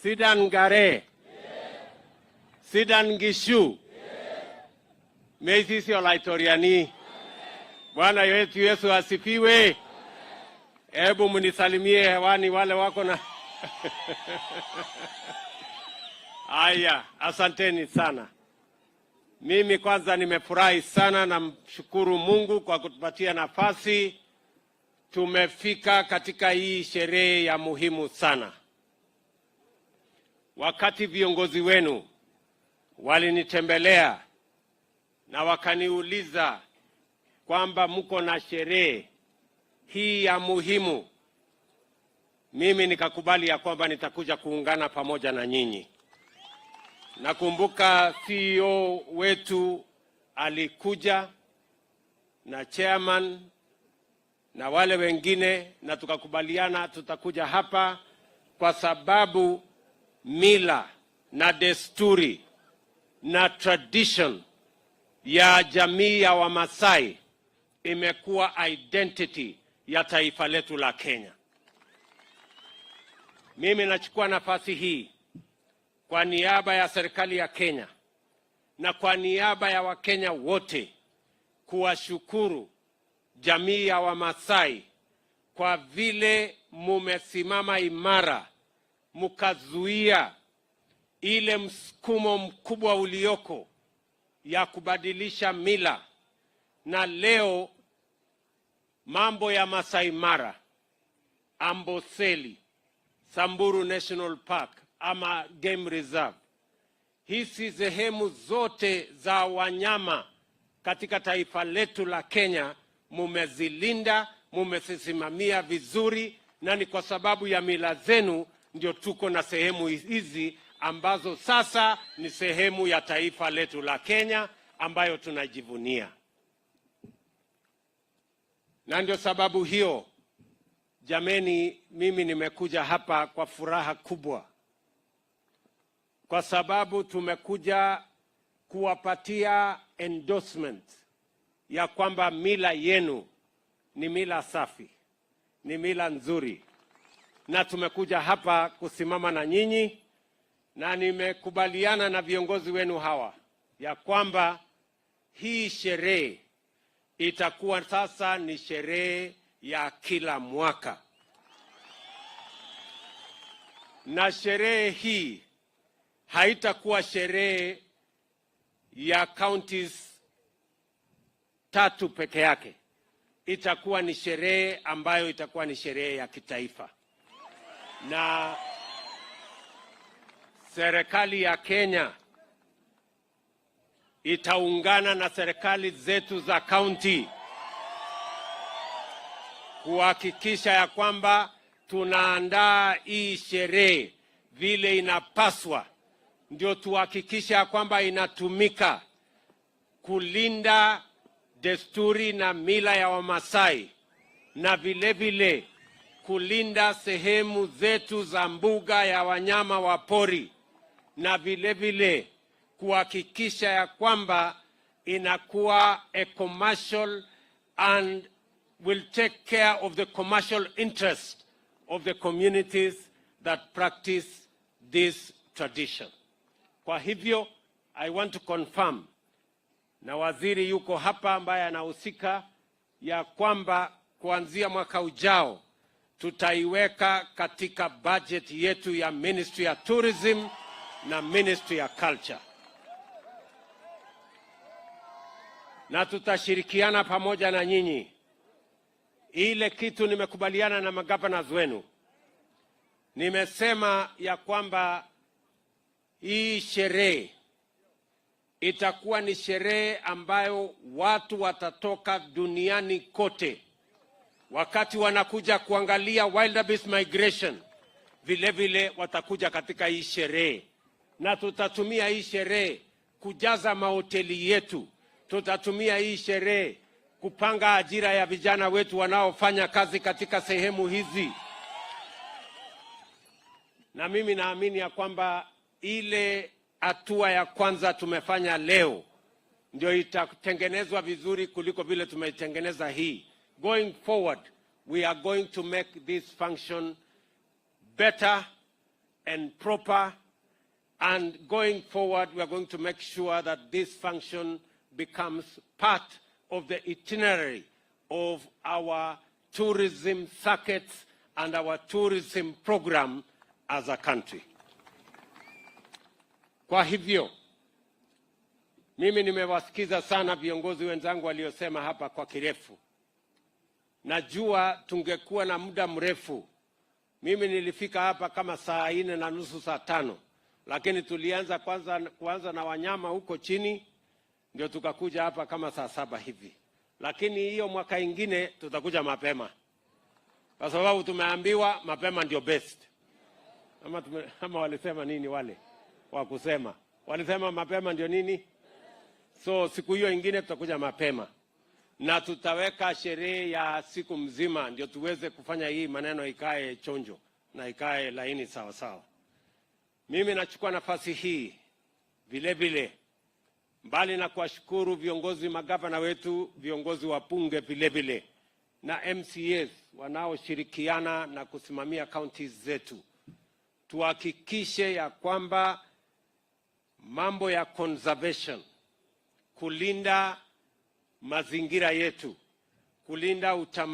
Sidan Ngare. Sidan Ngishu. Meisisi Olaitoriani. Bwana wetu Yesu asifiwe. Hebu mnisalimie hewani wale wako na Aya, asanteni sana. Mimi kwanza nimefurahi sana, namshukuru Mungu kwa kutupatia nafasi. Tumefika katika hii sherehe ya muhimu sana. Wakati viongozi wenu walinitembelea na wakaniuliza kwamba mko na sherehe hii ya muhimu, mimi nikakubali ya kwamba nitakuja kuungana pamoja na nyinyi. Nakumbuka CEO wetu alikuja na chairman na wale wengine, na tukakubaliana tutakuja hapa kwa sababu mila na desturi na tradition ya jamii ya Wamasai imekuwa identity ya taifa letu la Kenya. Mimi nachukua nafasi hii kwa niaba ya serikali ya Kenya na kwa niaba ya Wakenya wote kuwashukuru jamii ya Wamasai kwa vile mumesimama imara mkazuia ile msukumo mkubwa ulioko ya kubadilisha mila, na leo mambo ya Masai Mara, Amboseli, Samburu National Park ama Game Reserve, hizi sehemu zote za wanyama katika taifa letu la Kenya mumezilinda, mumezisimamia vizuri, na ni kwa sababu ya mila zenu ndio tuko na sehemu hizi ambazo sasa ni sehemu ya taifa letu la Kenya ambayo tunajivunia. Na ndio sababu hiyo, jameni, mimi nimekuja hapa kwa furaha kubwa, kwa sababu tumekuja kuwapatia endorsement ya kwamba mila yenu ni mila safi, ni mila nzuri, na tumekuja hapa kusimama na nyinyi, na nimekubaliana na viongozi wenu hawa ya kwamba hii sherehe itakuwa sasa ni sherehe ya kila mwaka, na sherehe hii haitakuwa sherehe ya counties tatu peke yake, itakuwa ni sherehe ambayo itakuwa ni sherehe ya kitaifa, na serikali ya Kenya itaungana na serikali zetu za kaunti kuhakikisha ya kwamba tunaandaa hii sherehe vile inapaswa, ndio tuhakikisha ya kwamba inatumika kulinda desturi na mila ya Wamasai na vile vile kulinda sehemu zetu za mbuga ya wanyama wa pori na vile vile kuhakikisha ya kwamba inakuwa a commercial and will take care of the commercial interest of the communities that practice this tradition. Kwa hivyo, I want to confirm, na waziri yuko hapa ambaye anahusika, ya kwamba kuanzia mwaka ujao tutaiweka katika budget yetu ya Ministry ya Tourism na Ministry ya Culture, na tutashirikiana pamoja na nyinyi. Ile kitu nimekubaliana na magavana wenu, nimesema ya kwamba hii sherehe itakuwa ni sherehe ambayo watu watatoka duniani kote wakati wanakuja kuangalia wildebeest migration, vile vile watakuja katika hii sherehe, na tutatumia hii sherehe kujaza mahoteli yetu. Tutatumia hii sherehe kupanga ajira ya vijana wetu wanaofanya kazi katika sehemu hizi, na mimi naamini ya kwamba ile hatua ya kwanza tumefanya leo ndio itatengenezwa vizuri kuliko vile tumeitengeneza hii. Going forward, we are going to make this function better and proper. And going forward, we are going to make sure that this function becomes part of the itinerary of our tourism circuits and our tourism program as a country. Kwa hivyo, mimi nimewasikiza sana viongozi wenzangu waliosema hapa kwa kirefu. Najua tungekuwa na muda mrefu. Mimi nilifika hapa kama saa 4:30, saa 5, lakini tulianza kwanza kuanza na wanyama huko chini, ndio tukakuja hapa kama saa 7 hivi. Lakini hiyo mwaka ingine tutakuja mapema, kwa sababu tumeambiwa mapema ndio best. Ama walisema nini wale wa kusema? Walisema mapema ndio nini? So siku hiyo ingine tutakuja mapema na tutaweka sherehe ya siku mzima, ndio tuweze kufanya hii maneno ikae chonjo na ikae laini sawa sawa. Mimi nachukua nafasi hii vile vile, mbali na kuwashukuru viongozi magavana wetu, viongozi wa bunge vile vile na MCAs wanaoshirikiana na kusimamia kaunti zetu, tuhakikishe ya kwamba mambo ya conservation, kulinda mazingira yetu, kulinda utamaduni